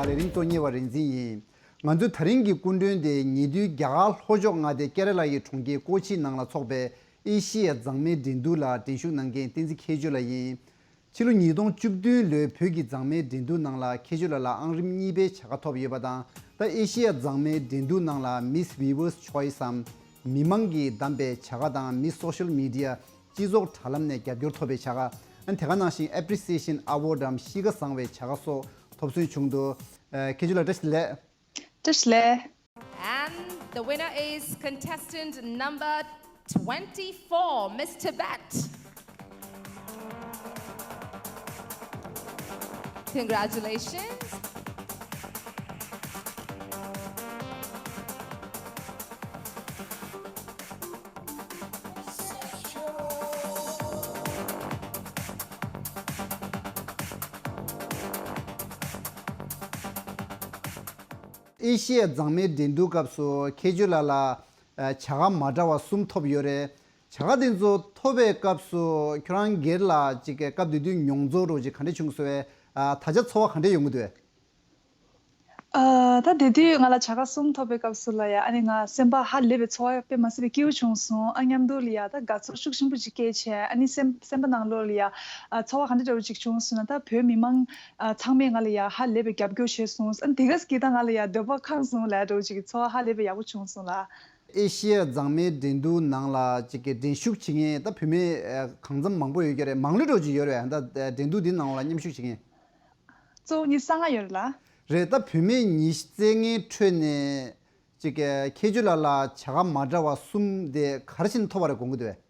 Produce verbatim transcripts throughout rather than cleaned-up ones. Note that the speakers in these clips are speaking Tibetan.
ལས་རིམ་གཙོ་གཉེར་བ་རིག་འཛིན་ཡིན། ང་ཚོའི་ད་རིང་གི་སྐུ་མགྲོན་དེ་ཉེ་དུས་རྒྱ་གར་ལྷོ་ཕྱོགས་མངའ་སྡེ་ཀེ་ར་ལ་ཡི་གྲོང་ཁྱེར་ཀོ་ཆི་ནང་ལ་འཚོགས་པའི་ཨེ་ཤི་ཡ་མཛངས་མའི་འགྲན་བསྡུར་ལ་འགྲན་ཞུགས་གནང་མཁན་བསྟན་འཛིན་མཁས་འཇུ་ལགས་ཡིན། ཕྱི་ལོ་ཉིས་སྟོང་བཅུ་བདུན་ལོའི་བོད་ཀྱི་མཛངས་མའི་འགྲན་བསྡུར་ནང་ལ་མཁས་འཇུ་ལགས་ལ་ཨང་རིམ་གཉིས་པའི་བྱ་དགའ་ཐོབ་ཡོད་པ་དང་། ད་ཨེ་ཤི་ཡ་མཛངས་མའི་འགྲན་བསྡུར་ནང་ལ་Miss Viewers Choice་འམ་མི་མང་གིས་བདམས་པའི་བྱ་དགའ་དང་Miss Social Media་སྤྱི་ཚོགས་དྲ་ལམ་ནས་རྒྱབ་སྐྱོར་ཐོབ་པའི་བྱ་དགའ། ཨ་ནི་དེ་ག་ནང་བཞིན་Appreciation Award་འམ་གཤིས་ཀ་བཟང་བའི་བྱ་དགའ་སོགས་ཐོབ་སོན་བྱུང་འདུག་ཨ། མཁས་འཇུ་ལགས་བཀྲ་ཤིས་བདེ་ལེགས། བཀྲ་ཤིས་བདེ་ལེགས། And the winner is contestant number twenty-four, Miss Tibet. Congratulations. ཨེ་ཤི་ཡ་མཛངས་མའི་འགྲན་བསྡུར་སྐབས་སུ་མཁས་འཇུ་ལགས་ལ་ཨ་བྱ་དགའ་མ་འདྲ་བ་གསུམ་ཐོབ་ཡོད་རེད། བྱ་དགའ་དེ་ཚོ་ཐོབ་པའི་སྐབས་སུ་ཁྱོད་རང་སྒེར་ལ་ཅིག་སྐབས་དེ་དུས་མྱོང་ཚོར་རོ་ཅིག་ག་འདྲ་བྱུང་སོང་བས། ཨ་ད་ཆ་ཚོར་བ་ག་འདྲ་ཡོང་གི་འདུག་ཨ། ད་དེ་དུས་ང་ལ་བྱ་དགའ་གསུམ་ཐོབ་པའི་སྐབས་སུ་ལ་ཡ་ཨ་ནི་ང་སེམས་པ་ཧ་ལས་པའི་ཚོར་བ་དཔེ་མ་སྲིད་པའི་སྐྱིད་པོ་བྱུང་སོང་། ཨ་མཉམ་དུ་ལ་ཡ་ད་དགའ་ཚོར་ཤུགས་ཆེན་པོ་ཅིག་སྐྱེས་བྱས། ཨ་ནི་སེམས་སེམས་པ་ནང་ལོགས་ལ་ཡ་ཨ་ཚོར་བ་ག་འདྲ་འདྲ་བོ་ཅིག་བྱུང་སོང་ན། ད་བོད་མི་མང་ཨ་ཚང་མས་ང་ལ་ཡ་ཧ་ལས་པའི་རྒྱབ་སྐྱོར་བྱས་སོང་། ཨ་ནི་དེ་ག་གིས་ད་ང་ལ་ཡ་འདོད་པ་ཁེངས་སོང་ལབ་འདྲ་བོ་ཅིག་གི་ཚོར་བ་ཧ་ལས་པའི་ཡག་པོ་བྱུང་སོང་ལགས། ཨེ་ཤི་ཡ་མཛངས་མའི་འགྲན་བསྡུར་ནང་ལ་ཅིག་གི་འགྲན་ཞུགས་བྱེད་མཁན་ད་བུད་མེད་ཨ་གང་འཚམ་མང་པོ་ཡོད་ཀྱི་རེད། མང་ལོས་འགྲོ་གི་ཡོད་རེད། ད་འགྲན་བསྡུར་འདི་ནང་ལ་མཉམ་ཞུགས་བྱེད་མཁན། གཙོ་བོ་མི་ས་ལྔ་ཡོད་རེད་ལགས། རེད། ད་བུད་མེད་ཉི་ཤུ་རྩ་ལྔའི་ཁྲོད་ནས་ཅིག་གི་མཁས་འཇུ་ལགས་ལ་བྱ་དགའ་མ་འདྲ་བ་གསུམ་དེ་ག་རེ་བྱས་ནས་ཐོབ་པ་རེད་དགོངས་ཀྱི་འདུག་གས།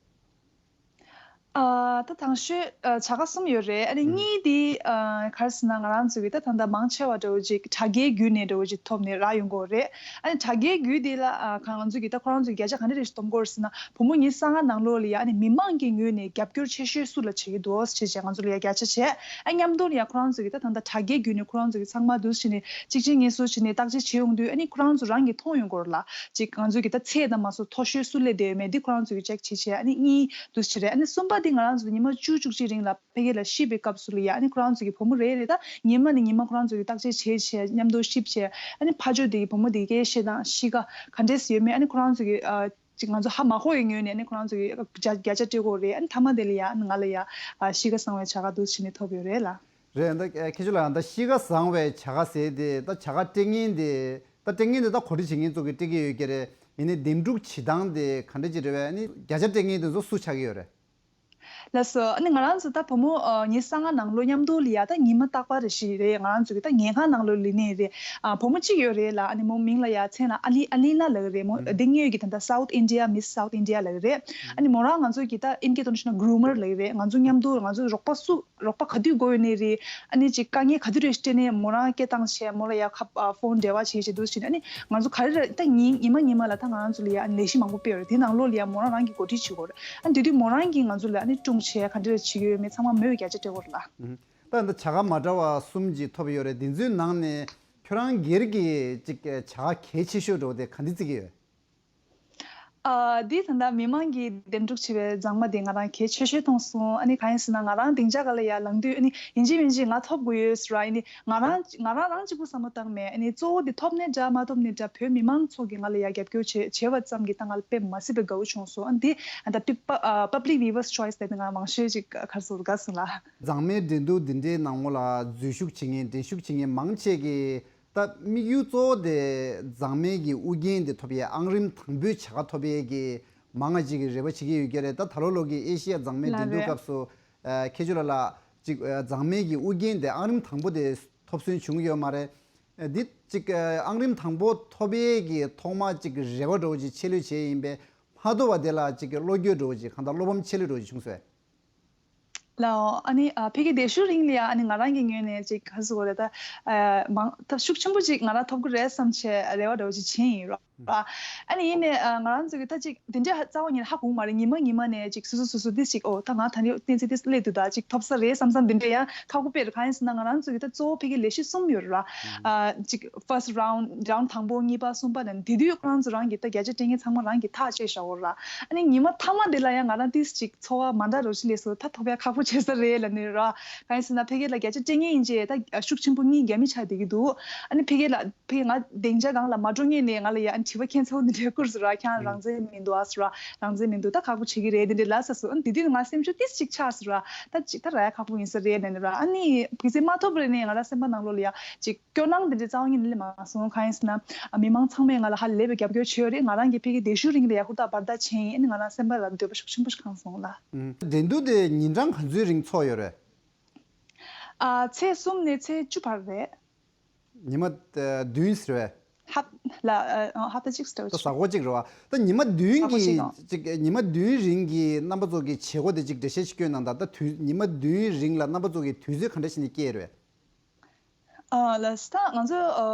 ཨ་ད་དང་ཤོས་ཨ་བྱ་དགའ་གསུམ་ཡོད་རེད། ཨ་ནི་ཨུམ། གཉིས་དེ་ཨ་ག་རེ་ཟེར་ན་ང་རང་ཚོ་གི་ད་ད་ལྟ་མང་ཆེ་བ་འདྲ་བོ་ཅིག་དྲ་རྒྱའི་བརྒྱུད་ནས་འདྲ་བོ་ཅིག་ཐོབ་ནས་རག་ཡོང་གི་ཡོད་རེད། ཨ་ནི་དྲ་རྒྱའི་བརྒྱུད་དེ་ལ་ཨ་ཁ་ང་ཚོ་གི་ད་ཁོ་རང་ཚོ་གི་བརྒྱ་ཆ་ག་འདྲ་རེ་ཞིག་སྟོན་གྱི་ཡོད་རེད་ཟེར་ན། བུ་མོ་ཉི་ཤུ་རྩ་ལྔ་ནང་ལོགས་ལ་ཡ་ཨ་ནི་མི་མང་གི་ངོས་ནས་རྒྱབ་སྐྱོར་ཆེ་ཤོས་སུ་ལ་བྱེད་ཀྱི་འདུག་ཟེར་བྱས་ང་ཚོ་ལ་ཡ་བརྒྱ་ཆ་བྱས། ཨ་མཉམ་དུ་ལ་ཡ་ཁོ་རང་ཚོ་གི་ད་ད་ལྟ་དྲ་རྒྱའི་བརྒྱུད་ནས་ཁོ་རང་ཚོ་གི་ཚང་མ་འདུ་བྱས་ནས་གཅིག་རྗེས་གཉིས་མཐུད་བྱས་ནས་བརྟག་དཔྱད་བྱེད་ཡོང་དུས། ཨ་ནི་ཁོ་རང་ཚོ་རང་གིས་མཐོང་ཡོང་གི་ཡོད་རེད་ལགས། ཅིག་ང་ཚོ་གི་ད་ཚད་དང་མ་སོགས་མཐོ་ཤོས་སུ་སླེབས་བསྡད་ཡོད་མེད་འདི་ཁོ་རང་ཚོ་གི་ཅེག་བྱེད་བྱས། ཨ་ནི་གཉིས་འདུག་སེ་བྱས་རེད། ཨ་ནི་གསུམ་པ་འདི་ང་རང་ཚོ་ཉི་མ་བཅུ་བཅུ་གཅིག་རིང་ལ་ཕ་གི་ལ་ཤི་བའི་སྐབས་སུ་ལ་ཡ་ཨ་ནི་ཁོ་རང་ཚོ་གི་བུ་མོ་རེ་རེ་ད་ཉི་མ་ནས་ཉི་མ་ཁོ་རང་ཚོ་གི་བརྟག་དཔྱད་བྱས་བྱས་མཉམ་དུ་ཤི་བྱས། ཨ་ནི་ཕར་ཕྱོགས་དེ་གི་བུ་མོ་དེ་གི་སྐད་བཤད་སྟངས་གཤིས་ཀ་ག་འདྲས་ཡོད་མེད་ཨ་ནི་ཁོ་རང་ཚོ་གི་ཨ་ཅིག་ང་ཚོ་ཧ་མ་གོ་བའི་ངོས་ནས་ཨ་ནི་ཁོ་རང་ཚོ་གི་བརྒྱ་བརྒྱ་ཆ་སྤྲད་ཀྱི་ཡོད་རེད། ཨ་ནི་མཐའ་མ་དེ་ལ་ཡ་ཨ་ནི་ང་ལ་ཡ་ཨ་གཤིས་ཀ་བཟང་བའི་བྱ་དགའ་འདུག་སེ་བྱས་ནས་ཐོབ་ཡོད་རེད་ལགས། རེད། ད་ཨ་མཁས་འཇུ་ལགས་ད་གཤིས་ཀ་བཟང་བའི་བྱ་དགའ་ཟེར་དེ་ད་བྱ་དགའ་སྤྲད་མཁན་དེ་ད་སྤྲད་མཁན་དེ་ད་གོ་སྒྲིག་བྱེད་མཁན་ཚོ་གིས་སྤྲད་ཀྱི་ཡོད་ཀྱི་རེད། ཡིན་ནའི་འདེམས་སྒྲུག་བྱེད་སྟངས་དེ་ག་འདྲ་ཅིག་རེད་པས། ཨ་ནི་བརྒྱ་ཆ་སྤྲད་མཁན་དེ་ཚོ་སུ་ཆགས་ཀྱི་ཡོད་རེད། ལགས་སོ། ཨ་ནི་ང་རང་ཚོ་ད་བུ་མོ་ཨ་ཉི་ཤུ་རྩ་ལྔ་ནང་ལོ་མཉམ་དུ་ལ་ཡ་ད་ཉི་མ་རྟག་པར་རེ་ཞིག་རེད། ང་རང་ཚོ་གི་ད་ཉལ་ཁང་ནང་ལོགས་ལ་ཡིན་ནའི་རེད། ཨ་བུ་མོ་གཅིག་ཡོད་རེད་ལགས། ཨ་ནི་མོ་མིང་ལ་ཡ་མཚན་ལ་ཨ་ལི་ཨ་ལི་ན་ལབ་ཀྱི་རེད། མོ་ཨུམ། དེ་སྔོན་གྱི་ད་ལྟ་South India Miss South India་ལབ་ཀྱི་རེད། ཨ་ནི་མོ་རང་ང་ཚོ་གི་ད་ཨིན་སྐད་ཐོག་ནས་བཤད་ན་groomer་ལབ་ཀྱི་རེད། ང་ཚོ་མཉམ་དུ་ང་ཚོ་རོགས་པ་སུ་རོགས་པ་ག་དུས་དགོས་ཡོད་ནའི་རེད། ཨ་ནི་ཅིག་དཀའ་ངལ་ག་དུས་རེ་སྤྲད་ནའི་མོ་རང་སྐད་བཏང་བྱས་མོ་ལ་ཡ་ཁ་ཨ་ཕོན་འབྲེལ་བ་བྱེད་བྱེད་འདུག་སེ་བྱས་ནས། ཨ་ནི་ང་ཚོ་ག་རེ་རེད་ད་ཉིན་ཉི་མ་ཉི་མ་ལ་ད་ང་རང་ཚོ་ལ་ཡ་ཨ་ནི་ལས་གཞི་མང་པོ་སྤེལ་ཡོད་རེད། དེ་ནང་ལོགས་ལ་ཡ་མོ་རང་རང་གིས་གོ་སྒྲིག་བྱེད་དགོས་རེད། ཨ་ནི་དེ་དུས་མོ་རང་གིས་ང་ཚོ་ལ་ཨ་ནི་སྲུང་བྱས་ག་འདྲ་རེ་བྱེད་ཀྱི་ཡོད་མེད་ཚང་མ་མོས་བརྒྱ་ཆ་སྤྲད་དགོས་རེད་ལགས། ཨུ་ཧུ། ད་ད་བྱ་དགའ་མ་འདྲ་བ་གསུམ་ཅིག་ཐོབ་ཡོད་རེད། དེ་ཚོའི་ནང་ནས་ཁྱོད་རང་སྒེར་གྱི་ཅིག་བྱ་དགའ་གལ་ཆེ་ཤོས་འདྲ་བོ་དེ་ག་འདི་བརྩི་གི་ཡོད། ཨ་འདི་ད་ལྟ་མི་མང་གིས་འདེམས་སྒྲུག་བྱས་པའི་མཛངས་མ་དེ་ང་རང་གལ་ཆེ་ཤོས་མཐོང་སོང་། ཨ་ནི་གང་ཡིན་ཟེར་ན་ང་རང་སྡིངས་ཆ་སྒང་ལ་ཡར་ལངས་དུས་ཨ་ནི་ཡིན་གཅིག་མིན་གཅིག་ང་ཐོབ་དགོས་ཡོད་ཟེར་བ། ཨ་ནི་ང་རང་ང་རང་རང་གཅིག་པུ་བསམ་བློ་བཏང་མེད། ཨ་ནི་གཙོ་བོ་དེ་ཐོབ་ནའི་འདྲ་མ་ཐོབ་ནའི་འདྲ་བོད་མི་མང་ཚོ་གིས་ང་ལ་ཡར་རྒྱབ་སྐྱོར་བྱས་བྱས་པ་ཙམ་གྱིས་ད་ང་ལ་དཔེ་མ་སྲིད་པའི་དགའ་བོ་བྱུང་སོང་། ཨ་ནི་འདི་ད་ལྟ་Pub- ཨ་Public Viewers Choice་ལབ་དེ་ང་མང་ཤོས་ཅིག་ག་རེ་ཟེར་དགའ་སོང་ལགས། མཛངས་མའི་འགྲན་བསྡུར་འདི་འདྲའི་ནང་ལོགས་ལ་འཛུལ་ཞུགས་བྱེད་མཁན་འགྲན་ཞུགས་བྱེད་མཁན་མང་ཆེ་གིས་ད་དམིགས་ཡུལ་གཙོ་བོ་དེ་མཛངས་མའི་གི་ཨུ་རྒྱན་དེ་ཐོབ་ཡས་ཨང་རིམ་དང་པོའི་བྱ་དགའ་ཐོབ་ཡས་ཀྱི་མང་ང་ཅིག་གིས་རེ་བ་བྱེད་ཀྱི་ཡོད་ཀྱི་རེད། ད་ད་ལོ་ལོ་གི་ཨེ་ཤི་ཡ་མཛངས་མའི་ལགས་འགྲན་བསྡུར་རེད། སྐབས་སུ་ཨ་མཁས་འཇུ་ལགས་ལ་ཅིག་ཨ་མཛངས་མའི་གི་ཨུ་རྒྱན་དེ་ཨང་རིམ་དང་པོ་དེ་ཐོབ་སོན་བྱུང་ཡོད་མ་རེད། ཨ་འདི་ཅིག་ཨ་ཨང་རིམ་དང་པོ་ཐོབ་ཡས་ཀྱི་ཐོག་མ་ཅིག་རེ་བ་འདྲ་བོ་ཅིག་ཆེད་ལུས་བྱས་ཡིན་པས་མ་ཐོབ་པ་དེ་ལ་ཅིག་བློ་འགྱོད་འདྲ་བོ་ཅིག་གང་ལྟར་བློ་ཕམ་ཆེད་ལུས་འདྲ་བོ་ཅིག་བྱུང་སོང་ངས། ལའོ། ཨ་ནི་ཨ་ཕ་གི་དེ་ཤུ་རིང་ལ་ཡ་ཨ་ནི་ང་རང་གི་ངོས་ནས་ཅིག་ག་རེ་ཟེར་དགོས་རེད་ད། ཨ་མང་ཐབས་ཤུགས་ཆེན་པོ་ཅིག་ང་རང་ཐོབ་ཀྱི་རེད་བསམ་བྱས་རེ་བ་འདྲ་བོ་ཅིག་བྱས་ཡིན་རོ། ར། ཨ་ནི་ཡིན་ནའི་ཨ་ང་རང་ཚོ་གི་ད་ཅིག་དེ་འདྲ་རྩ་བ་ཉིད་ནས་ཧ་གོ་མ་རེད། ཉི་མ་ཉི་མ་ནས་ཅིག་སོ་སོ་སོ་སོ་ཏིས་ཅིག་ཨོ་ད་ང་ད་ནི་གནས་ཚུལ་ཏིས་སླེབས་འདུག་ད་ཅིག་ཐོབ་ས་རེད་བསམ་བསམ་དེ་འདྲ་ཡང་ཁག་པོ་དཔེ་རེད། གང་ཡིན་ཟེར་ན་ང་རང་ཚོ་གི་ད་གཙོ་བོ་ཕ་གི་ལས་གཞི་གསུམ་ཡོད་རེད་ར། ཨ་ཅིག་first round round དང་པོ་གཉིས་པ་གསུམ་པ་ནས་དེ་དུས་ཁོ་རང་ཚོ་རང་གི་ད་བརྒྱ་ཆ་སྤྲད་མཁན་ཚང་མ་རང་གི་ཐག་བཅད་བཞག་ཡོད་རེད་ར། ཨ་ནི་ཉི་མ་མཐའ་མ་དེ་ལ་ཡང་ང་རང་ཏིས་ཅིག་ཚོར་བ་མ་འདྲ་རོ་ཞིག་སླེབས་སོང་། ད་ཐོབ་ཡ་ཁག་པོ་བྱེད་ས་རེད་ལབ་ནས་ར། གང་ཡིན་ཟེར་ན་ཕ་གི་ལ་བརྒྱ་ཆ་སྤྲད་མཁན་ཡིན་ཅེ་ད་ཤུགས་ཆེན་པོ་གཉིས་རྒྱ་མི་ཆགས་བསྡད་ཀྱི་འདུག་ཨ་ནི་ཕ་གི་ལ་ཕ་གི་ང་སྡིངས་ཆ་སྒང་ལ་མ་འགྲོ་སྔོན་ནས་ང་ལ་ཡ་ཨ་ནི་དྲི་བ་ཁྱད་མཚར་པོ་འདི་འདྲའི་བསྐུར་སོང་ར། ཁྱེད་རང་རང་བཙན་མི་འདུག་ཨ་ཟེར་ར། རང་བཙན་མི་འདུག་ད་ཁག་པོ་བྱེད་ཀྱི་རེད་འདི་འདྲའི་ལབ་ས་སོང་། ཨ་ནི་དེ་དུས་ང་སེམས་ཤུགས་ཏིས་ཅིག་ཆག་སོང་ར། ད་ཅིག་ད་ར་ཡ་ཁག་པོ་ཡིན་ས་རེད་ལབ་ནས་ར། ཨ་ནི་གུས་བརྩི་མ་ཐོབ་རེད་ནས་ང་རང་སེམས་པ་ནང་ལོགས་ལ་ཡ་ཅིག་སྐྱོ་སྣང་འདི་འདྲའི་རྩ་བ་ཉིད་ནས་སླེབས་མ་སོང་། གང་ཡིན་ཟེར་ན་ཨ་མི་མང་ཚང་མས་ང་ལ་ཧ་ལས་པའི་རྒྱབ་སྐྱོར་བྱས་ཡོད་རེད། ང་རང་གིས་ཕ་གི་དེ་ཤུགས་རིང་ལ་ཡ་ཧུར་ཐག་འབར་ཐག་བྱས་ཡིན། ཨ་ནི་ང་རང་སེམས་པ་ལ་འདོད་པ་ཤུགས་ཆེན་པོ་ཞིག་ཁེངས་སོང་ལ། ཨུམ། འགྲན་བསྡུར་དེ་ཉིན་གྲངས་ག་ཚོད་རིང་ཚོགས་ཡོད་རེད། ཨ་ཚེས་གསུམ་ནས་ཚེས་བཅུ་བར་རེད། ཉི་མ་ཨ་བདུན་ཟེར་བས། ཧབ་ལ་ཨ་ཨ་ཧབ་ཏ་གཅིག་ཟེར་བ་ད་གཟའ་ཅིག་འཁོར་གཅིག་རེད་བ། ད་ཉི་མ་བདུན་གཟའ་འཁོར་གཅིག་གི་ཨང་ཅིག་ཉི་མ་བདུན་རིང་གི་རྣམ་པ་ཚོ་གི་བྱེད་སྒོ་དེ་ཅིག་འགྲེལ་བཤད་ཅིག་སྐྱོན་གནང་དང་། ད་དུས་ཉི་མ་བདུན་རིང་ལ་རྣམ་པ་ཚོ་གི་དུས་ཚོད་ག་འདྲ་ཞིག་ནས་སྐྱེལ་རེད། ཨ་ལགས་སོ། ད་ང་ཚོ་ཨ་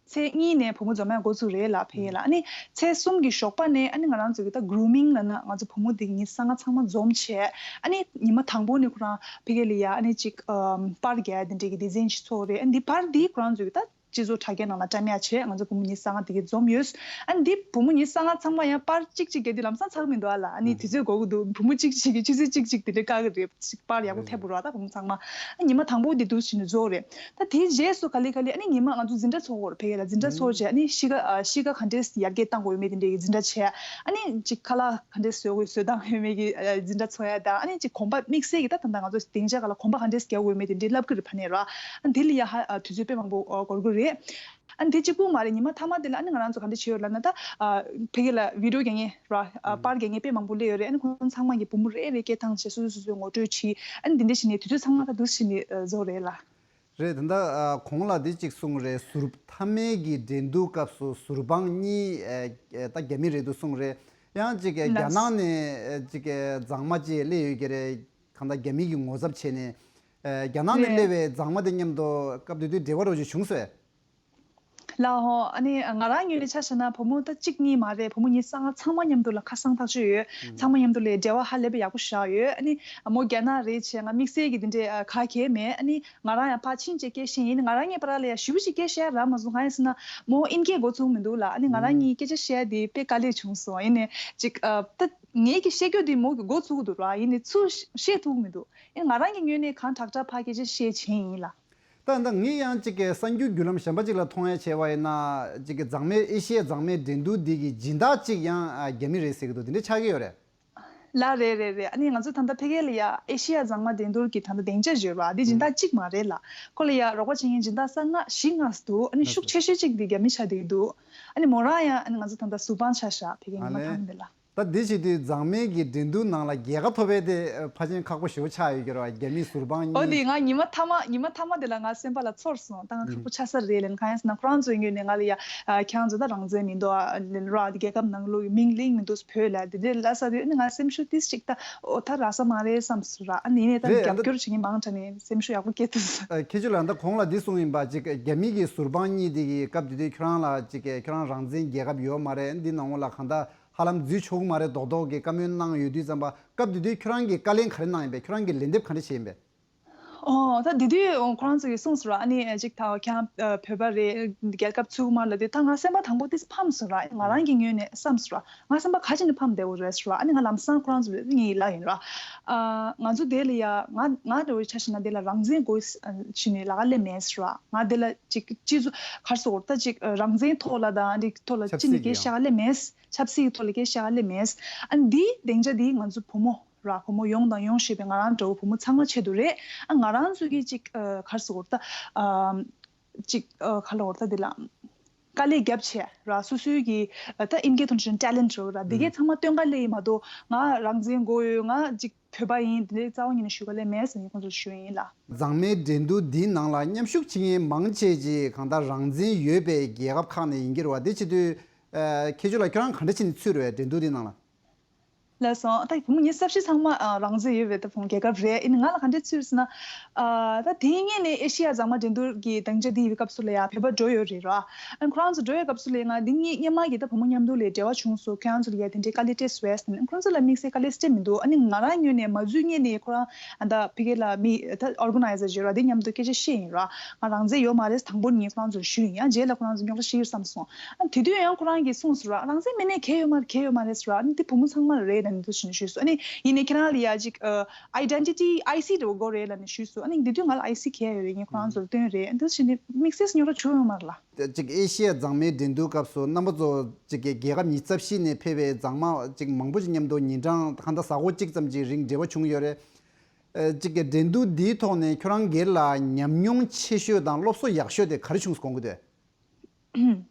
ཚེས་གཉིས་ནས་བུ་མོ་འཛོམས་ཡ་འགོ་ཚུགས་རེད་ལ་ཕ་གི་ལ། ཨ་ནི་ཚེས་གསུམ་གྱི་ཞོགས་པ་ནས་ཨ་ནི་ང་རང་ཚོ་གི་ད་grooming ལབ་ན་ང་ཚོ་བུ་མོ་འདི་གི་ཉི་ཤུ་རྩ་ལྔ་ཚང་མ་འཛོམས་བྱས། ཨ་ནི་ཉི་མ་དང་པོ་ནས་ཁོ་རང་ཕ་གི་ལ་ཡ་ཨ་ནི་ཅིག་ཨམ་པར་རྒྱག་ཡ་དེ་འདྲས་ཀྱི་སྡེ་ཚན་ཞིག་ཚོགས་རེད། ཨ་ནི་འདི་པར་འདི་ཁོ་རང་ཚོ་གི་ད་སྤྱི་ཚོགས་དྲ་རྒྱའི་ནང་ལ་བཀྲམ་ཡ་བྱས། ང་ཚོ་བུ་མོ་ཉི་ཤུ་རྩ་ལྔ་དེ་གི་འཛོམས་ཡོད། ཨ་ནི་འདི་བུ་མོ་ཉི་ཤུ་རྩ་ལྔ་ཚང་མ་ཡང་པར་གཅིག་གཅིག་རྒྱག་དུས་ལམ་སང་ཚར་མི་འདུག་ཨ་ལ། ཨ་ནི་དུས་ཚོད་འགོར་གི་འདུག་བུ་མོ་གཅིག་གཅིག་གི་ཆུ་ཚོད་གཅིག་གཅིག་དེ་འདྲས་བཀག་གི་རེད། པར་ཡག་པོ་ཐེབས་འགྲོ་བ། ད་བུ་མོ་ཚང་མ་ཉི་མ་དང་པོ་དེ་འདུག་བྱས་ནས་རྫོགས་རེད། ད་དེའི་རྗེས་སུ་ག་ལེ་ག་ལེ་ཨ་ནི་ཉི་མ་ང་ཚོ་འཛིན་གྲྭ་ཚོགས་དགོས་རེད། ཕ་གི་ལ་འཛིན་གྲྭ་ཚོགས་རྗེས་ཨ་ནི་གཤིས་ཀ་ཨ་གཤིས་ཀ་ག་འདྲས་ཡར་རྒྱས་གཏང་དགོས་ཡོད་མེད་དེ་འདྲས་ཀྱི་འཛིན་གྲྭ་བྱས། ཨ་ནི་ཅིག་ཁ་ལག་ག་འདྲས་བཟོ་དགོས་བཟོ་སྟངས་ཡོད་མེད་ཀྱི་ཨ་འཛིན་གྲྭ་ཚོགས་ཡ་དང་། ཨ་ནི་ཅིག་གོམ་པ་དམིགས་བསལ་གྱི་ད་ད་ལྟ་ང་ཚོ་སྡིངས་ཆ་སྒང་ལ་གོམ་པ་ག་འདྲས་རྒྱག་དགོས་ཡོད་མེད་དེ་འདྲས་བསླབ་ཀྱི་རེད་ཕ་ནས་ར། ཨ་ནི་དེ་ལ་ཡ་ཧ་ཨ་དུས་ཚོད་དཔེ་མང་པོ་ཨ་འགོར་གྱི་རེད། ཨ་ནི་དེ་གཅིག་པུ་མ་རེད། ཉི་མ་མཐའ་མ་དེ་ལ་ཨ་ནི་ང་རང་ཚོ་ག་འདྲ་བྱས་ཡོད་ལབ་ན་ད་ཨ་ཕ་གི་ལ་བི་ཌི་ཡོ་རྒྱག་མཁན་ར་ཨ་པར་རྒྱག་མཁན་དཔེ་མང་པོ་སླེབས་ཡོད་རེད། ཨ་ནི་ཁོང་ཚང་མ་གི་བུ་མོ་རེ་རེ་སྐད་བཏང་བྱས་སོ་སོ་སོ་སོའི་ངོ་སྤྲོད་བྱས། ཨ་ནི་འདི་འདྲ་བྱས་ནས་དུས་ཚོད་ཚང་མ་ད་འདུག་བྱས་ནས་ཨ་རྫོགས་རེད་ལ། རེད། ད་ལྟ་ཨ་གོང་ལ་འདི་གཅིག་གསུངས་རེད། ཟུར་མཐའ་མའི་གི་འགྲན་བསྡུར་སྐབས་སུ་ཟུར་དཔང་གཉིས་ཨ་ཨ་ད་རྒྱ་མི་རེད་འདུག་གསུངས་རེད། ཡང་ཅིག་གི་རྒྱ་ནག་ལགས། ནས་ཨ་ཅིག་གི་མཛངས་མ་ཅིག་སླེབས་ཡོད་ཀྱི་རེད། གང་ལྟར་རྒྱ་མི་གི་ངོ་ཚབ་བྱས་ནས་ཨ་རྒྱ་ནག་ནས་རེད། སླེབས་པའི་མཛངས་མ་དེ་མཉམ་དུ་སྐབས་དེ་དུས་འབྲེལ་བ་རོགས་ཅིག་བྱུང་སོང་ངས། ལགས་ཧོ། ཨ་ནི་ང་རང་ངོས་ནས་ཆ་བཞག་ན་བུ་མོ་ད་གཅིག་གཉིས་མ་རེད། བུ་མོ་ཉི་ཤུ་རྩ་ལྔ་ཚང་མ་མཉམ་དུ་ལ་ཁ་སང་ཐག་ཆོད་ཡོད། ཚང་མ་མཉམ་དུ་ལ་འབྲེལ་བ་ཧ་ལས་པའི་ཡག་པོ་བཞག་ཡོད། ཨ་ནི་མོ་རྒྱ་ནག་རེད་བྱས་ང་དམིགས་བསལ་གྱི་དེ་འདྲའི་ཨ་ག་གེ་མེད། ཨ་ནི་ང་རང་ཡང་ཕར་ཕྱིན་བྱས་སྐད་བཤད་ཡིན། ང་རང་གཉིས་བར་ལ་ཡང་ཞེ་པོ་ཅིག་སྐད་བཤད་ཡ་རག་མ་སོང་། གང་ཡིན་ཟེར་ན་མོ་ཨིན་སྐད་གོ་ཚུགས་མི་འདུག་ལ། ཨ་ནི་ང་རང་གཉིས་སྐད་ཆ་བཤད་ཡ་དེ་དཔེ་དཀའ་ལས་བྱུང་སོང་། ཡིན་ནའི་ཅིག་ཨ་ད་ངེད་ཀྱིས་བཤད་རྒྱུ་དེ་མོ་གིས་གོ་ཚུགས་ཀྱི་འདུག་ར། ཡིན་ནའི་ཚུར་བཤད་ཐུབ་ཀྱི་མི་འདུག་ཨ་ནི་ང་རང་གི་ངོས་ནས་གང་དྲག་དྲག་ཕར་སྐད་ཆ་བཤད་བྱས་ཡིན་ལ། ད་ད་ངས་ཡང་ཅིག་གི་གསར་འགྱུར་བརྒྱུད་ལམ་གཞན་པ་ཅིག་ལ་མཐོང་ཡ་བྱས་པ་ཡིན་ན། ཅིག་གི་མཛངས་མའི་ཨེ་ཤི་ཡའི་མཛངས་མའི་འགྲན་བསྡུར་འདི་གི་སྦྱིན་བདག་ཅིག་ཡང་ཨ་རྒྱ་མི་རེད་ཟེར་གི་འདུག་དེ་འདྲ་ཆགས་ཀྱི་ཡོད་རེད། ལགས་རེད་རེད་རེད། ཨ་ནི་ང་ཚོ་ད་ལྟ་ཕ་གི་ལ་ཡ་ཨེ་ཤི་ཡ་མཛངས་མ་འགྲན་བསྡུར་གྱི་ད་ལྟ་སྡིངས་ཆ་ཡོད་ར། འདི་སྦྱིན་བདག་གཅིག་མ་རེད་ལ། ཁོ་ལ་ཡ་རོགས་པ་བྱེད་མཁན་སྦྱིན་བདག་ས་ལྔ་བཞི་ལྔ་འདུག་ཨ་ནི་ཤུགས་ཆེ་ཤོས་གཅིག་འདི་རྒྱ་མི་ཆགས་བསྡད་ཀྱི་འདུག་ཨ་ནི་མོ་རང་ཡང་ཨ་ནི་ང་ཚོ་ད་ལྟ་ཟུར་དཔང་ཆགས་བཞག་ཕ་གི་ཉི་མ་ཨ་ལས། ཐང་འདི་ལ། ད་འདི་བྱེད་དུས་མཛངས་མའི་གི་འགྲན་བསྡུར་ནང་ལ་རྒྱལ་ཁ་ཐོབ་པའི་དེ་ཕལ་ཆེར་ཁག་པོ་ཞེ་པོ་ཆགས་ཡོད་ཀྱི་རེད་བ། རྒྱ་མི་ཟུར་དཔང་གཉིས། འོ་དེ་ང་ཉི་མ་མཐའ་མ་ཉི་མ་མཐའ་མ་དེ་ལ་ང་སེམས་པ་ལ་ཚོར་སོང་། ད་ང་ཁག་པོ་ཆགས་ས་རེད་ལབ་ནས། གང་ཡིན་ཟེར་ན་ཁོ་རང་ཚོའི་ངོས་ནས་ང་ལ་ཡ་ཨ་ཁྱེད་རང་ཚོ་ད་རང་བཙན་མི་འདུག་ཨ་ལབ་ར། རྒྱལ་ཁབ་ནང་ལོགས་ཀྱི་མིང་གླེང་མི་འདུག་བོད་ལ་དེ་འདྲས་ལབ་ས་དེ་ནི་ང་སེམས་ཤུགས་ཏིས་ཅིག་ད་འོ་ད་རག་ས་མ་རེད་བསམ་སོང་ར། ཨ་ནི་ཡིན་ནའི་ད་རེད། ཨ་རྒྱབ་ད་སྐྱོར་བྱེད་མཁན་མང་དྲགས་ནས་སེམས་ཤུགས་ཡག་པོ་སྐྱེ་ཐུབ་སོང་། ཨ་ཁྱེད་ཚོ་ལ་ད་གོང་ལ་འདི་གསུངས་ཡིན་པ་ཅིག་རྒྱ་མི་གི་ཟུར་དཔང་གཉིས་དེ་གི་སྐབས་དེ་དུས་ཁྱོད་རང་ལ་ཅིག་ཁྱོད་རང་རང་བཙན་རྒྱལ་ཁབ་ཡོད་མ་རེད། འདི་ནང་ལོགས་ལ་གང་ལྟར་ཧ་ལམ་འཛུལ་ཆོག་གི་མ་རེད་མདོག་མདོག་གི་བཀའ་མོལ་གནང་ཡོད་དུས་ཙམ་པ། སྐབས་དེ་དུས་ཁྱོད་རང་གིས་བཀའ་ལན་ག་རེ་གནང་ཡིན་པས། ཁྱོད་རང་གིས་ལན་འདེབས་ག་རེ་བྱས་ཡིན་པས། ཨོ་ད་དེ་དུས་ཁོ་རང་ཚོ་གིས་གསུངས་སོང་ར། ཨ་ནི་ཅིག་ད་ཁྱེད་རང་བོད་པ་རེད། རྒྱལ་ཁབ་ཚུགས་མ་ལ་དེ་ད་ང་སེམས་པ་དང་པོ་དེ་ཕམ་སོང་ར། ང་རང་གི་ངོས་ནས་བསམ་སོང་ར། ང་སེམས་པ་ག་ཅི་ནས་ཕམ་བསྡད་ཡོད་རེད་ཟེར་བ། ཨ་ནི་ང་ལམ་སང་ཁོ་རང་ཚོ་ངའི་ལ་ཡིན་ར། ཨ་ང་ཚོ་དེ་ལ་ཡ་ང་ང་འདྲ་བོའི་ཆ་བཞག་ན་དེ་ལ་རང་བཙན་དགོས་ཟེར་ནས་ལབ་ཀ་སླེབས་མེད་ཟེར་བ། ང་དེ་ལ་ཅིག་སྤྱི་ཚོགས་ག་རེ་ཟེར་དགོས་རེད། ད་ཅིག་རང་བཙན་ཐོག་ལ་དང་འདི་ཐོག་ལ་ཅི་ནས་སྐད་བཤད་ཀ་སླེབས་མེད། ཆབ་སྲིད་ཀྱི་ཐོག་ལ་སྐད་བཤད་ཀ་སླེབས་མེད། ཨ་ནི་འདིའི་སྡིངས་ཆ་འདི་ང་ཚོ་བུ་མོ་ར་བུ་མོ་ཡོང་དང་ཡོང་བཞིན་པའི་ང་རང་འདྲ་བོ་བུ་མོ་ཚང་མ་ཆེད་དུ་རེད། ཨ་ང་རང་ཚོ་གིས་ཅིག་ཨ་ག་རེ་ཟེར་དགོས་རེད། ད་ཨ་ཅིག་ཨ་ག་རེ་ལབ་དགོས་རེད། ད་འདི་ལ་དཀའ་ལས་བརྒྱབ་བྱས་ར་སོ་སོའི་གི་ཨ་ད་ཨིན་སྐད་ཐོག་ནས་ཊེ་ལེན་ཊི་རེད་ར། འདི་གས་ཚང་མ་སྟོན་ཀ་སླེབས་ཡིན་མ་གཏོགས་ང་རང་བཙན་དགོས་ཡོད། ང་ཅིག་བོད་པ་ཡིན། འདི་འདྲའི་རྩ་བ་ཉིད་ནས་ཞུ་ག་སླེབས་མེད་ཟེར་ནས་ཁོང་ཚོར་ཞུས་ཡིན་ལ། མཛངས་མའི་འགྲན་བསྡུར་འདིའི་ནང་ལ་མཉམ་ཞུགས་བྱེད་མཁན་མང་ཆེ་ཅིག་གང་ལྟར་རང་བཙན་ཡོད་པའི་རྒྱལ་ཁབ་ཁག་ནས་ཡིན་གྱི་རེད་བ། དེ་བྱེད་དུས་ཨ་ཁྱེད་ཚོ་ལ་ཁྱོད་རང་ག་འདྲ་བྱས་ནས་ཚུད་རེད་བས་འགྲན་བསྡུར་འདིའི་ནང་ལ། ལགས་སོ། ད་བུ་མོ་ཉི་ཤུ་རྩ་བཞི་ཚང་མ་ཨ་རང་བཙན་ཡོད་པའི་ད་བུ་མོ་རྒྱལ་ཁབ་རེད། ཨ་ནི་ང་ལ་ག་འདྲའི་ཚུལ་ཟེར་ན། ཨ་ད་དེའི་སྔོན་ནས་ཨེ་ཤི་ཡ་མཛངས་མ་འགྲན་བསྡུར་གྱི་སྡིངས་ཆ་འདི་ཡི་སྐབས་སུ་ལ་ཡ་བོད་པ་འགྲོ་ཡོད་རེད་ར། ཨ་ནི་ཁོ་རང་ཚོ་འགྲོ་ཡའི་སྐབས་སུ་ལ་ཡ་ང་འདི་སྔོན་སྔོན་མ་གི་ད་བུ་མོ་མཉམ་དུ་ལ་འབྲེལ་བ་བྱུང་སོང་། ཁོ་རང་ཚོ་ལ་ཡ་དེ་འདྲའི་དཀའ་ལས་སྤྲད་སོང་ཟེར་ནས། ཁོ་རང་ཚོ་ལ་དམིགས་བསལ་དཀའ་ལས་སྤྲད་མི་འདུག་ཨ་ནི་ང་རང་ངོས་ནས་མ་འཛུལ་སྔོན་ནས་ཁོ་རང་ཨ་ད་ཕ་གི་ལ་མི་ད་ཨོར་ག་ནའི་ཛར་ཅིག་ཡོད་ར། དེ་མཉམ་དུ་སྐད་ཆ་བཤད་ཡིན་ར། ང་རང་བཙན་ཡོད་མ་རེད། དང་པོ་ངས་ཁོ་རང་ཚོར་ཞུས་ཡིན། ཡང་རྗེས་ལ་ཁོ་རང་ཚོ་རྙོག་དྲ་ཞིག་ཡོད་བསམ་སོང་། ཨ་དེ་དུས་ཡང་ཁོ་རང་གིས་གསུངས་སོང་ར། རང་བཙན་མེད་ནའི་གལ་ཡོད་མ་རེད། གལ་ཡོད་མ་རེད་ཟེར་ར། ཨ་ནི་དེ་བུ་མོ་ཚང་མ་ལ་རེད་ལབ་ནས་འདུག་ཞེས་ཞུས་སོང་། ཨ་ནི་ཡིན་ནའི་ཁྱེད་རང་ལ་ཡ་ཅིག་ཨ་ཨའི་ཌེན་ཊི་ཊི་ཨའི་སི་འདྲ་བོ་དགོས་རེད་ལབ་ནས་ཞུས་སོང་། ཨ་ནི་དེ་དུས་ང་ལ་ཨའི་སི་གལ་ཡོད་རེད། ངས་ཁོ་རང་ཚོར་སྟོན་རེད། ཨ་འདུག་ཞེས་ནས་དམིགས་བསལ་རྙོག་དྲ་བྱུང་ཡོད་མ་རེད་ལ། ཅིག་ཨེ་ཤི་ཡ་མཛངས་མའི་འགྲན་བསྡུར་སྐབས་སུ་རྣམ་པ་ཚོ་ཅིག་གི་རྒྱལ་ཁབ་ཉི་ཤུ་རྩ་བཞི་ནས་ཕེབས་པའི་མཛངས་མ་ཅིག་མང་པོ་ཅིག་མཉམ་དུ་ཉིན་གྲངས་གང་ལྟར་གཟའ་འཁོར་གཅིག་ཙམ་ཅིག་རིང་འབྲེལ་བ་བྱུང་ཡོད་རེད། ཨ་ཅིག་གི་འགྲན་བསྡུར་འདིའི་ཐོག་ནས་ཁྱོད་རང་སྒེར་ལ་ཉམས་མྱོང་ཆེ་ཤོས་དང་སློབ་གསོ་ཡག་ཤོས་དེ་ག་རེ་བྱུང་སོང་དགོངས་ཀྱི་འདུག་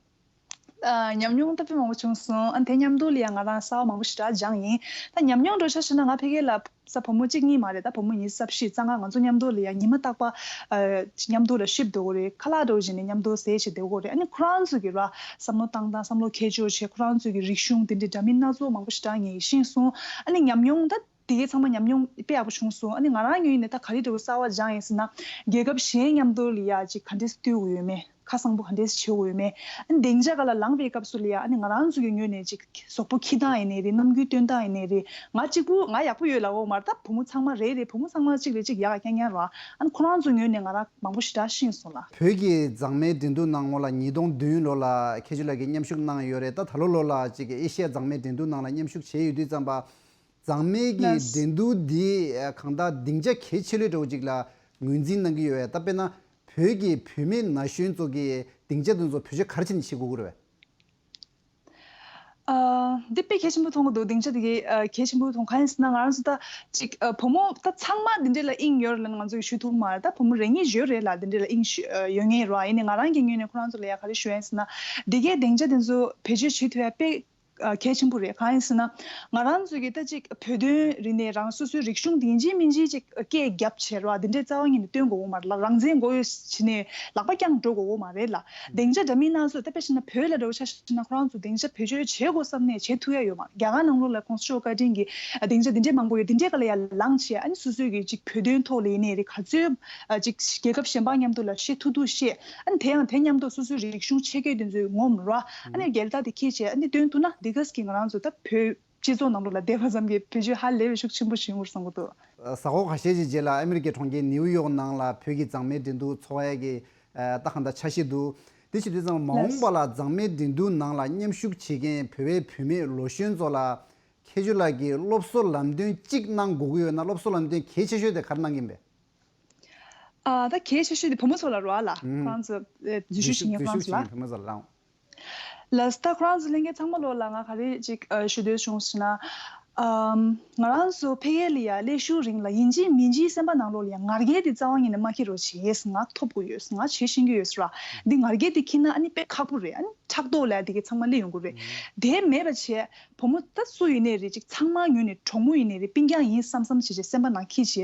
ཨ་ཉམས་མྱོང་ད་དཔེ་མང་པོ་བྱུང་སོང་། ཨ་དེ་མཉམ་དུ་ལ་ཡང་ང་རང་གསར་པ་མང་པོ་ཞེ་དྲག་སྦྱངས་ཡིན། ད་ཉམས་མྱོང་འདྲ་བོ་ཆ་བཞག་ན་ང་ཕ་གི་ལ་ས་བུ་མོ་གཅིག་གཉིས་མ་རེད། ད་བུ་མོ་ཉི་ཤུ་རྩ་བཞི་རྩ་ལྔ་ང་ཚོ་མཉམ་དུ་ལ་ཡང་ཉི་མ་རྟག་པར་ཨ་མཉམ་དུ་ལ་ཤིབ་སྡོད་དགོས་རེད། ཁ་ལག་འདྲ་བོ་བྱས་ནས་མཉམ་དུ་ཟས་བྱས་སྡོད་དགོས་རེད། ཨ་ནི་ཁོ་རང་ཚོ་གི་ར་བསམ་བློ་བཏང་སྟངས་བསམ་བློ་འཁྱེར་ཕྱོགས་བྱས་ཁོ་རང་ཚོ་གི་རིག་གཞུང་དེ་འདྲའི་འདྲ་མིན་སྣ་ཚོགས་མང་པོ་ཞེ་དྲག་ངས་ཤེས་སོང་། ཨ་ནི་ཉམས་མྱོང་ད་དེ་གའི་ཚང་མ་ཉམས་མྱོང་དཔེ་ཡག་པོ་བྱུང་སོང་། ཨ་ནི་ང་རང་ངོས་ནས་ད་ག་རེ་འདྲ་བོ་གསར་པ་སྦྱངས་ཡིན་ཟེར་ན། རྒྱལ་ཁབ་གཞན་མཉམ་དུ་ལ་ཡ་ཅིག་ག་འདྲས་སེ་བསྟུན་དགོས་ཡོད་མེད། ཁ་གསང་པོ་ག་འདྲས་སེ་བྱེད་དགོས་ཡོད་མེད། ཨ་ནི་སྡིངས་ཆ་སྒང་ལ་ལངས་པའི་སྐབས་སུ་ལ་ཡ་ཨ་ནི་ང་རང་ཚོ་གི་ངོས་ནས་ཅིག་གཟུགས་པོ་འཁྱེར་སྟངས་ཡིན་ནའི་རེད། རྣམ་འགྱུར་སྟོན་སྟངས་ཡིན་ནའི་རེད། ང་གཅིག་པུ་ང་ཡག་པོ་ཡོད་ལབ་ཡོད་མ་རེད། ད་བུ་མོ་ཚང་མ་རེད་རེད། བུ་མོ་ཚང་མ་གཅིག་རེད་གཅིག་ཡག་ག་རྐྱང་རྐྱང་རེད། ཨ་ནི་ཁོ་རང་ཚོའི་ངོས་ནས་ང་རང་མང་པོ་ཞེ་དྲག་ཤེས་སོང་ལ། བོད་ཀྱི་མཛངས་མའི་འགྲན་བསྡུར་ནང་ལོགས་ལ་ཉིས་སྟོང་བདུན་ལོ་ལ་མཁས་མཆོག་ལགས་ཀྱིས་མཉམ་ཞུགས་གནང་ཡོད་རེད། ད་ད་ལོ་ལོ་ལ་ཅིག་ཨེ་ཤི་ཡ་མཛངས་མའི་འགྲན་བསྡུར་ནང་ལ་མཉམ་ཞུགས་བྱས་ཡོད་དུས་ཙམ་པ། མཛངས་མའི་གི་ལགས། འགྲན་བསྡུར་འདི་ཨ་གང་ལྟར་སྡིངས་ཆ་གལ་ཆེ་ལོས་འདྲ་བོ་ཅིག་ལ་ངོས་འཛིན་གནང་གི་ཡོད་པས། ད་དཔེར་ན་བོད་ཀྱི་བུད་མེད་ན་གཞོན་ཚོ་གི་སྡིངས་ཆ་དེ་ཚོ་བེད་སྤྱོད་ག་རེ་བྱས་ནས་བྱེད་དགོས་ཀྱི་རེད་པས། ཨ་འདི་དཔེ་གལ་ཆེན་པོ་མཐོང་གི་འདུག་སྡིངས་ཆ་དེ་གའི་ཨ་གལ་ཆེན་པོ་མཐོང་། གང་ཡིན་ཟེར་ན་ང་རང་ཚོ་ད་ཅིག་ཨ་བུ་མོ་ད་ཚང་མ་འདི་འདྲ་ལ་དབྱིངས་ཡོད་རེད་ལབ་ང་ཚོ་གིས་ཞུ་ཐུབ་མ་རེད། ད་བུ་མོ་རེ་གཉིས་ཡོད་རེད་ལ་འདི་འདྲ་ལ་དབྱིངས་ཞུ་ཨ་ཡོད་མཁན་རེད་བ། ཡིན་ནའི་ང་རང་གི་ངོས་ནས་ཁོ་རང་ཚོ་ལ་ཡ་ག་རེ་ཞུ་ཡ་ཡིན་ཟེར་ན། འདི་གའི་སྡིངས་ཆ་དེ་ཚོ་བེད་སྤྱོད་བྱེད་ཐུབ་ཡ་དཔེ་ཨ་གལ་ཆེན་པོ་རེད། གང་ཡིན་ཟེར་ན། ང་རང་ཚོ་གིས་ད་ཅིག་བོད་དོན་རིག་གནས་རང་སོ་སོའི་རིག་གཞུང་དེ་ཡིན་གཅིག་མིན་གཅིག་ཅིག་སྐད་རྒྱབ་བྱས་ར་བ་འདི་འདྲའི་རྩ་བ་ཉིད་ནས་སྟོན་དགོས་ཀྱི་མ་རེད་ལ། རང་བཙན་དགོས་ཡོད་བྱས་ནས་ལག་པ་བརྐྱངས་འགྲོ་དགོས་ཀྱི་མ་རེད་ལ། སྡིངས་ཆ་འདྲ་མིན་སྣ་ཚོགས་ད་དཔེ་བཞག་ན་བོད་ལ་འདྲ་བོ་ཆ་བཞག་ན་ཁོ་རང་ཚོ་སྡིངས་ཆ་བེད་སྤྱོད་བྱེད་དགོས་བསམ་ནས་བྱེད་ཐུབ་ཡ་ཡོད་མ་རེད། རྒྱ་གར་ནང་ལོགས་ལ་གོང་ས་མཆོག་བཀའ་དྲིན་གྱིས་སྡིངས་ཆ་འདི་འདྲའི་མང་པོ་ཡོད། འདི་འདྲའི་སྒང་ལ་ཡ་ལངས་བྱས་ཨ་ནི་སོ་སོའི་གི་ཅིག་བོད་དོན་ཐོག་ལ་ཡིན་ནའི་རེད། ག་ཚོད་ཨ་ཅིག་རྒྱལ་ཁབ་གཞན་པ་མཉམ་དུ་ལ་བཤད་ཐུབ་ཐུབ་བཤད། ཨ་ནི་དེ་ཡང་དེ་མཉམ་དུ་སོ་སོའི་རིག་གཞུང་ཆེ་གེ་དེ་ཚོའི་ངོམ་ར། ཨ་ནི་རྒྱལ་དར་དེ་འཁྱེར་བྱས་ཨ་ནི་སྟོན་ཐུབ་ན་འདི་ག་ས་གི་ང་རང་ཚོ་ད་བོད་སྤྱི་ཚོགས་ནང་ལོགས་ལ་བསྡད་པ་ཙམ་གྱིས་བེད་སྤྱོད་ཧ་ལས་པའི་ཤུགས་ཆེན་པོ་ཞིག་ཡོང་གི་རེད་བསམ་གྱི་འདུག་ཨ་གཟའ་འཁོར་ཁ་ཤས་ཀྱི་རྗེས་ལ་ཨ་མི་རི་ཀའི་གྲོང་ཁྱེར་ནིའུ་ཡོག་ནང་ལ་བོད་ཀྱི་མཛངས་མའི་འགྲན་བསྡུར་འཚོགས་ཡ་གི་ཨ་ད་གང་ལྟར་འཆར་གཞི་འདུག་དེ་བྱེད་དུས་ཙམ་མ་འོངས་པ་ལ་མཛངས་མའི་འགྲན་བསྡུར་ནང་ལ་མཉམ་ཞུགས་བྱེད་མཁན་བོད་པའི་བུད་མེད་ལོ་གཞོན་ཚོ་ལ་མཁས་མཆོག་ལགས་ཀྱིས་སློབ་གསོ་ལམ་སྟོན་གཅིག་གནང་དགོས་ཀྱི་ཡོད་ན་སློབ་གསོ་ལམ་སྟོན་གལ་ཆེ་ཤོས་དེ་ག་རེ་གནང་གི་ཡིན་པས། ཨ་ད་གལ་ཆེ་ཤོས་དེ་བུ་མོ་ཚོ་ལ་རོ་ཨ་ལ་ཁོ་རང་ཚོ་ཨ་འཛུལ་ཞུགས་བྱེད་མཁན་ཁོ་རང་ཚོ་ལ། བུ་མོ་ཚོ་ལ། ལགས་ད་ཁོ་རང་ཚོ་ལྷན་རྒྱས་ཚང་མ་ལོ་ལ་ང་ག་རེ་ཅིག་ཨ་ཞུ་འདོད་བྱུང་ཟེར་ན། ཨམ་ང་རང་ཚོ་ཕ་གི་ལ་ཡ་སླེབས་ཞུགས་རིང་ལ་ཡིན་གཅིག་མིན་གཅིག་སེམས་པ་ནང་ལོགས་ལ་ཡ་ང་རྒྱལ་དེ་རྩ་བ་ཉིད་ནས་མ་འཁྱེར་རོགས་བྱེད། ཡེས་ང་ཐོབ་དགོས་ཡོད། ང་བྱེད་ཤེས་ཀྱི་ཡོད་ཟེར་བ། འདི་ང་རྒྱལ་དེ་འཁྱེར་ན་ཨ་ནི་དཔེ་ཁག་པོ་རེད། ཨ་ནི་ཕྲག་དོག་ལ་ཡ་དེ་གའི་ཚང་མ་སླེབས་ཡོང་གི་རེད། དེ་མེད་པ་བྱས། བུ་མོ་ད་སུ་ཡིན་ནའི་རེད་ཅིག་ཚང་མ་ངོས་ནས་གྲོགས་མོ་ཡིན་ནའི་རེད། སྤུན་ཀྱག་ཡིན་བསམ་བསམ་བྱས་བྱས་སེམས་པ་ནང་འཁྱེར་བྱས་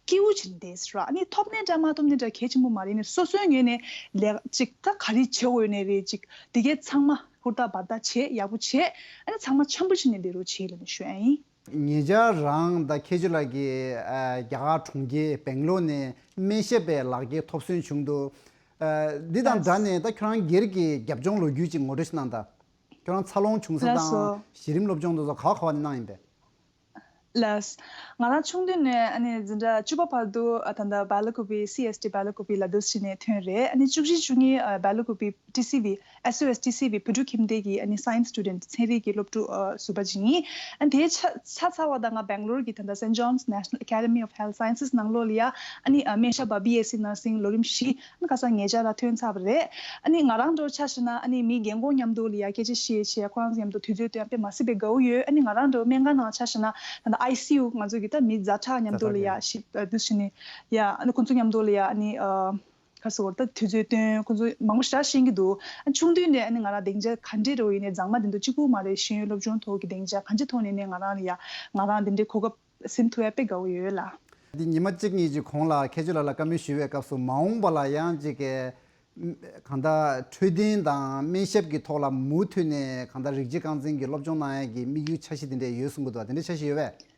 སྐྱིད་པོ་བྱས་ནས་བསྡད་ཟེར་བ། ཨ་ནི་ཐོབ་ནའི་འདྲ་མ་ཐོབ་ནའི་འདྲ་གལ་ཆེན་པོ་མ་རེད། ནས་སོ་སོའི་ངོས་ནས་ལས་ཅིག་ད་ག་རེ་བྱེད་དགོས་ནའི་རེད། ཅིག་དེ་གའི་ཚང་མ་ཧུར་ཐག་འབད་ཐག་བྱས་ཡག་པོ་བྱས། ཨ་ནི་ཚང་མ་འཆམ་པོ་བྱས་ནས་བསྡད་རོགས་བྱེད་ལབ་ནས་ཞུ་ཡ་ཡིན། ཉེ་ཆར་རང་ད་མཁས་མཆོག་ལགས་ཀྱིས་ཨ་རྒྱ་གར་གྲོང་ཁྱེར་སྦེང་ལོར་ནས་སྨན་ཞབས་པའི་ལག་འཁྱེར་ཐོབ་སོན་བྱུང་འདུག་ཨ་འདི་དང་ལགས། སྦྲགས་ནས་ད་ཁྱོད་རང་སྒེར་གྱི་རྒྱབ་ལྗོངས་ལོ་རྒྱུས་ཅིག་ངོ་སྤྲོད་ཞིག་གནང་དང་། ཁྱོད་རང་འཚར་ལོངས་བྱུང་ས་ལགས་སོ། དང་གཞི་རིམ་སློབ་སྦྱོང་དེ་ཚོ་ག་བ་ག་བ་ནས་གནང་ཡིན་པས། ལགས། ང་རང་ཆུང་དུས་ནས་ཨ་ནི་འཛིན་གྲྭ་བཅུ་པ་བར་དུ་ཨ་ད་ལྟ་སྦེ་ལ་ཀུ་པི་སི་ཨེས་ཊི་སྦེ་ལ་ཀུ་པི་ལ་འདུག་སེ་བྱས་ནས་ཐོན་རེད། ཨ་ནི་བཅུ་གཅིག་བཅུ་གཉིས་ཨ་སྦེ་ལ་ཀུ་པི་ཊི་སི་ཝི་ཨེས་ཨོ་ཨེས་ཊི་སི་ཝི་བོད་ཕྲུག་ཁྱིམ་སྡེ་གི་ཨ་ནི་science student ཚན་རིག་གི་སློབ་ཕྲུག་ཨ་ཟུར་པ་ཅིག་ཡིན། ཨ་ནི་དེ་ཆ་ཆ་ཚར་བ་དང་ང་སྦེང་ལོར་གྱི་ད་ལྟ་Saint John's National Academy of Health Sciences ནང་ལོགས་ལ་ཡ་ཨ་ནི་ཨ་སྨན་ཞབས་པ་བི་ཨེས་སི་ནར་སིང་ལོ་རིམ་བཞི། ཨ་ནི་ཁ་སང་ཉེ་ཆར་ལ་ཐོན་ཚར་བ་རེད། ཨ་ནི་ང་རང་འདྲ་བོ་ཆ་བཞག་ན་ཨ་ནི་མི་རྒན་གོག་མཉམ་དུ་ལ་ཡ་སྐད་ཆ་བཤད་བྱས་ཁོ་རང་ཚོ་མཉམ་དུ་དུས་ཚོད་སྟོན་དཔེ་མ་སྲིད་པའི་དགའ་བོ་ཡོད། ཨ་ནི་ང་རང་འདྲ་བོ་སྨན་ཁང་ནང་ཆ་བཞག་ན་ད་ལྟ་ཨའི་སི་ཡུ་ང་ཚོ་གི་ད་མི་ཛ་དྲག་མཉམ་དུ་ལ་ཡ་ཞིབ་འདུག་སེ་བྱས་ནས་ཡ་ཨ་ནི་ཁོ་ཚོ་མཉམ་དུ་ལ་ཡ་ཨ་ནི་ཨ་ཁ་སོ་ད་དུས་ཚོད་སྟོན་ཁོ་ཚོ་མང་པོ་ཞེ་དྲག་ཤེས་ཀྱི་འདུག་ཨ་ཆུང་དུས་ནས་ཨ་ནི་ང་རང་སྡིངས་ཆ་ག་འདྲས་འདྲ་བོ་ཡིན་ནའི་མཛངས་མ་དེ་ཚོ་གཅིག་པུ་མ་རེད། ཤེས་ཡོན་སློབ་སྦྱོང་ཐོག་གི་སྡིངས་ཆ་གང་ཅི་ཐོག་ནས་ནས་ང་རང་ལ་ཡ་ང་རང་དེ་འདྲའི་གོ་སྐབས་ཟིན་ཐུབ་ཡ་དཔེ་དགའ་བོ་ཡོད་ལ། འདི་ཉི་མ་གཅིག་གཉིས་ཀྱི་གོང་ལ་མཁས་མཆོག་ལགས་ལ་བཀའ་མོལ་ཞུ་བའི་སྐབས་སུ་མ་འོངས་པ་ལ་ཡང་ཅིག་གི་ གང་ལྟར་འཕྲོད་བསྟེན་དང་སྨན་ཞབས་ཀྱི་ཐོག་ལ་མུ་མཐུད་ནས་གང་ལྟར་རིགས་གཅིག་རྐང་འཛིན་གྱི་སློབ་སྦྱོང་གནང་ཡས་ཀྱི་དམིགས་ཡུལ་འཆར་གཞི་དེ་འདྲས་ཡོད་གསུང་གི་འདུག་དེ་འདྲས་འཆར་གཞི་ཡོད་པས།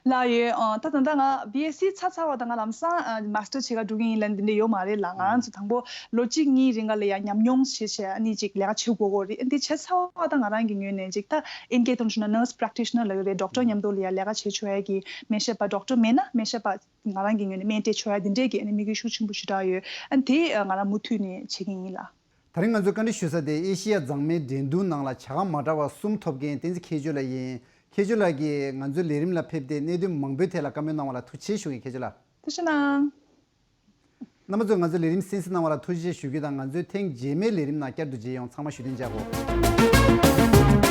ལགས་ཡོད། ཨ་ད་ད་ལྟ་ང་BSc ཚར་ཚར་བ་དང་ང་ལམ་སང་ཨ་Master བྱེད་ག་འགྲོ་གི་ཡིན་ལབ་འདི་འདྲ་ཡོད་མ་རེད་ལ། ང་རང་ཚོ་དང་པོ་ལོ་གཅིག་གཉིས་རིང་ག་ལ་ཡ་ཉམས་མྱོང་བྱེད་བྱས་ཨ་ནི་ཅིག་ལས་ཀ་བྱེད་དགོས་གོ་རེད། འདི་བྱས་ཚར་བ་དང་ང་རང་གི་ངོས་ནས་ཅིག་ད་ཨིན་སྐད་ཐོག་ནས་ཞུ་ན་Nurse Practitioner ལབ་ཡོད་རེད། Doctor མཉམ་དུ་ལ་ཡ་ལས་ཀ་བྱེད་ཆོག་ཡ་གི་སྨན་ཞབས་པ་Doctor མེད་ན་སྨན་ཞབས་པ་ང་རང་གི་ངོས་ནས་སྨན་སྤྲད་ཆོག་ཡ་འདི་འདྲས་ཀྱི་ཨ་ནི་དམིགས་ཡུལ་ཤུགས་ཆེན་པོ་ཞེ་དྲག་ཡོད། ཨ་ནི་དེ་ཨ་ང་རང་མུ་མཐུད་ནས་བྱེད་ཀྱི་ཡིན་ལ། ད་རིང་ང་ཚོས་བཀའ་འདྲི་ཞུ་ས་དེ་ཨེ་ཤེ་ཡ་མཛངས་མའི་འགྲན་བསྡུར་ནང་ལ་བྱ་དགའ་མ་འདྲ་བ་གསུམ་ཐོབ་མཁན་བསྟན་འཛིན་མཁས་འབྱོར་ལགས་ཡིན། མཁས་འབྱོར་ལགས་ཀྱིས་ང་ཚོའི་ལས་རིམ་ལ་ཕེབས་ཏེ་གནད་དོན་མང་པོའི་ཐད་ལ་བཀའ་མོལ་གནང་བ་ལ་ཐུགས་རྗེ་ཆེ་ཞུ་གི་ཡིན། མཁས་འབྱོར་ལགས། ཐུགས་རྗེ་གནང་། རྣམ་པ་ཚོས་ང་ཚོའི་ལས་རིམ་གསན་གཟིགས་གནང་བ་ལ་ཐུགས་རྗེ་ཆེ་ཞུ་རྒྱུ་དང་། ང་ཚོའི་ཐེངས་རྗེས་མའི་ལས་རིམ་ནང་བསྐྱར་དུ་མཇལ་ཡོང་། ཚང་མ་བཞུགས་གདན་འཇགས་དགོས།